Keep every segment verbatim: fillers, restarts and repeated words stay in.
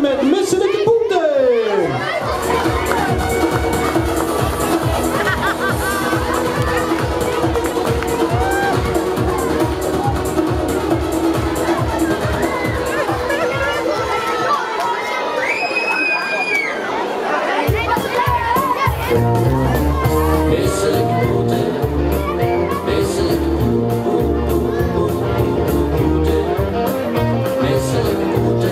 Mèt Misselike Poete. Misselike Poete, misselike poe, poe, poe, poe, poe, poe, poete. Misselike Poete,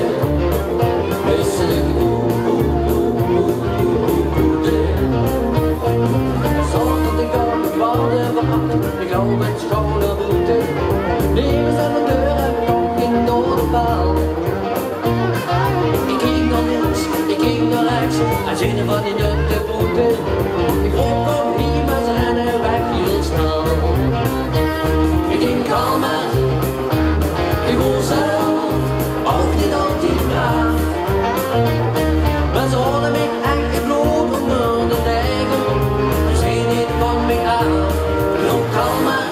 misselike poe, poe, poe, poe, poe, poe, poete. Zaoterdig aovend, kwart euver ach, ich loup in sjoon nao boete. Neve zeen de deur en kómp gein dode paal. Ich kiek nao links, ich kiek nao rechs, en zeen van die nutte poete. Ich roop: "Kóm hie, mer ze renne weg hieël snel." Ich dink: "Kalm mer, ich woor zelf ouch neet altied braaf. Mer ze haole mich ech 't blood ónger de naegel. Ze zeen neet van mich aaf. Loop kalm mer."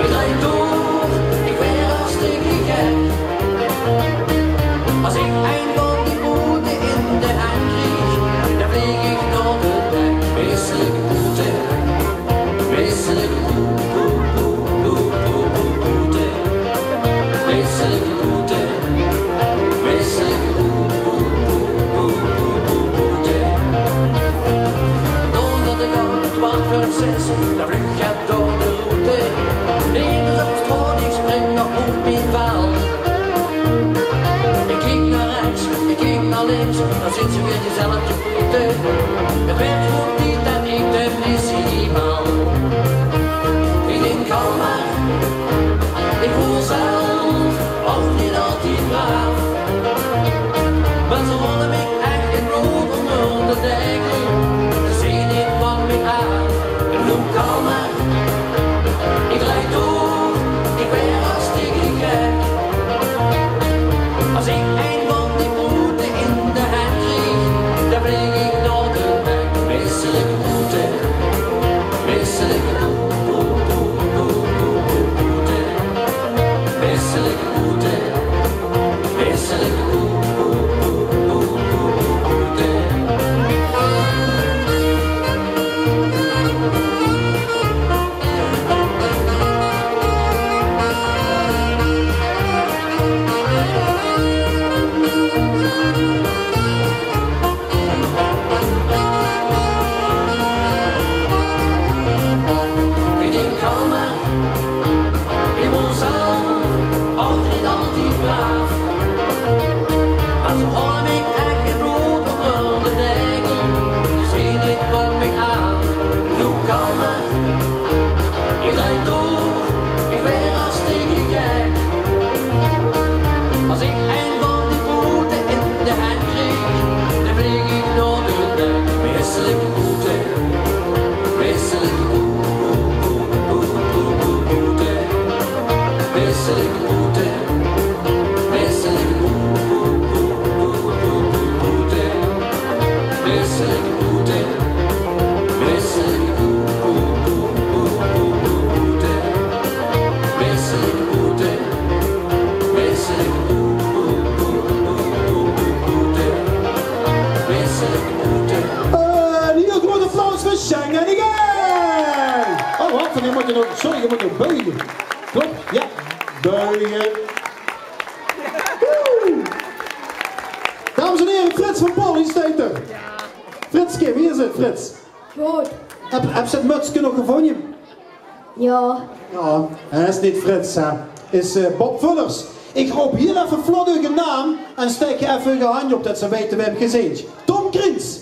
Ich drej door, ich waer hartstikke gek. Es ich ein van die poete in de henj krieg, dan vleeg ich nao de dek. Misselike poete, misselike poe, poe, poe, poe, poe, poete. Misselike poete, misselike poe, poe, poe, poe, poe, poe, poete. Dónderdig aovend, kwart veur zes, dan vleeg ich door de roete. Neve op straot, ich spring nog oet mien vel. Ich kiek nao rechs, ich kiek nao links, dan zeen ze weer diezelfde poete. 't Waert hoog tied det ich de missie meld. Ich dink: "Kalm mer, ich woor zelf ouch neet altied braaf. Mer ze haole mich ech 't blood ónger de naegel. Ze zeen neet van mich aaf. Loop kalm mer." Ich drej door, ich waer hartstikke gek. Es ich ein van die poete in de henj krieg, dan vleeg ich nao de dek. Misselike poete, misselike poe, poe, poe, poe, poe, poete. Misselike poete, misselike poe, poe, poe, poe, poe, poete. Ich dink: "Kalm mer, ich woor zelf ouch neet altied braaf. Mer ze haole mich ech 't blood ónger de naegel. Ze zeen neet van mich aaf. Loop kalm mer." Ich drej door, ich waer hartstikke gek. Es ich ein van die poete in de henj krieg, dan vleeg ich nao de dek. Misselike poete, misselike poe, poe, poe, poe, poe, poe, poete. Misselike poete, misselike poe, poe, poe, poe, poe, poe, poete. Misselike poete, misselike poe, poe, poe, poe, poe, poe, poete. Misselike poete, misselike poe, poe, poe, poe, poe, poe, poete. Misselike poete. Eh, ein hieël groeat applaus veur Sjeng en de gang. Oh, wat? Sorry, ich mót nog buige. Klop, jao. Buige. Woe! Dames en here, Frits van Pol, hie steit 'r. Fritske, wie is 't, Frits? Good. Höb, höbs se 't mutske nog gevónje? Jao. Jao, det is neet Frits, hè. Is, eh, Bob Vullers. Ich roop hieël effe vlot eure naam en staek effe eure henj op det ze weite wae ich gezeen höb. Tom Kriens.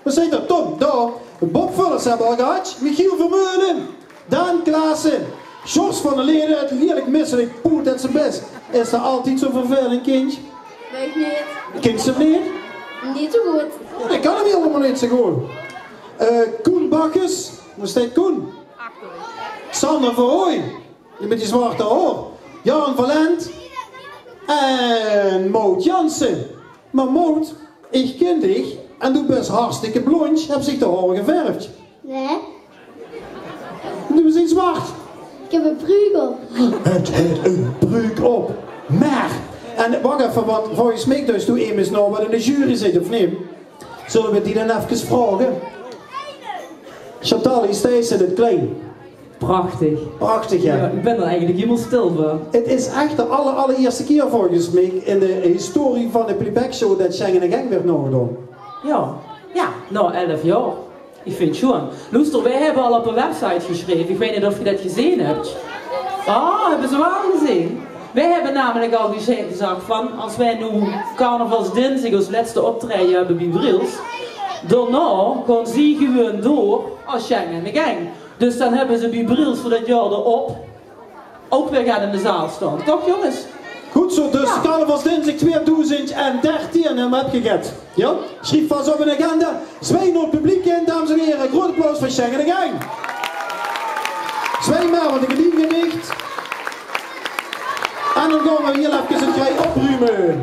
Wae zeen d'r? Tom, dao. Bob Vullers höbbe v'r al gehad. Michiel Vermeulen. Daan Klaassen. Sjors van der Leerde, 't lierlik misselik poet en zien bès. Is d'r altied zoe vervelend, kindj? Weit ich neet. Kins se 'm neet? Neet zoe good. Ich kin 'm hielemaol neet zoe good. Eh, Koen Bakkes. Wo steit Koen? Achter dich. Sander Verhooy. Die mit die zwarte haor. Jan Valent. En Maud Jansen. Mer Maud, ich kin dich en doe bès hartstikke blóndj. Höbs se de haor geverfd? Nae. Doe bès zwart. Ich höb ein pruuk op. Het haet ein pruuk op. Mer En wach effe, want volges mich duis doe emes nao wat in de jury zit, of neet? Zulle we die dan efkes vraoge? Chantal, wie steit 't in 't klein? Prachtig. Prachtig, hè? Jao, ich bin d'r eigelik hielemaol stil van. 't Is ech de aller, allerierste kier volges mich in de historie van de Playback Show det Sjeng en de Geng wuuert naogedaon. Jao, jao, nao elf jaor. Ich vinj 't sjoon. Loester, weej hebbe al op de website gesjreve. Ich weit neet of geej det gezeen höbt. Ah, hebbe ze waal gezeen? Weej hebbe namelik al geze-, gezag van, as weej noe carnavalsdinsdig ós lètste optraeje hebbe bie Briels, daonao gaon zie gewoon door as Sjeng en de Geng. Dus dan hebbe ze bie Briels veur det jaor d'rop ouch weer get in de zaal staon. Toch, jónges? Good zoe, dus carnavalsdinsdig twieëdoezend dertien, en wat höb geej get? Jao? Sjrief vas op in de agenda. Zwei noe 't publiek in, dames en hiere. Groot applaus veur Sjeng en de Geng. Zwei mer, want de gerdien geit dicht. En dan gaon we hiel efkes 't grei oprume.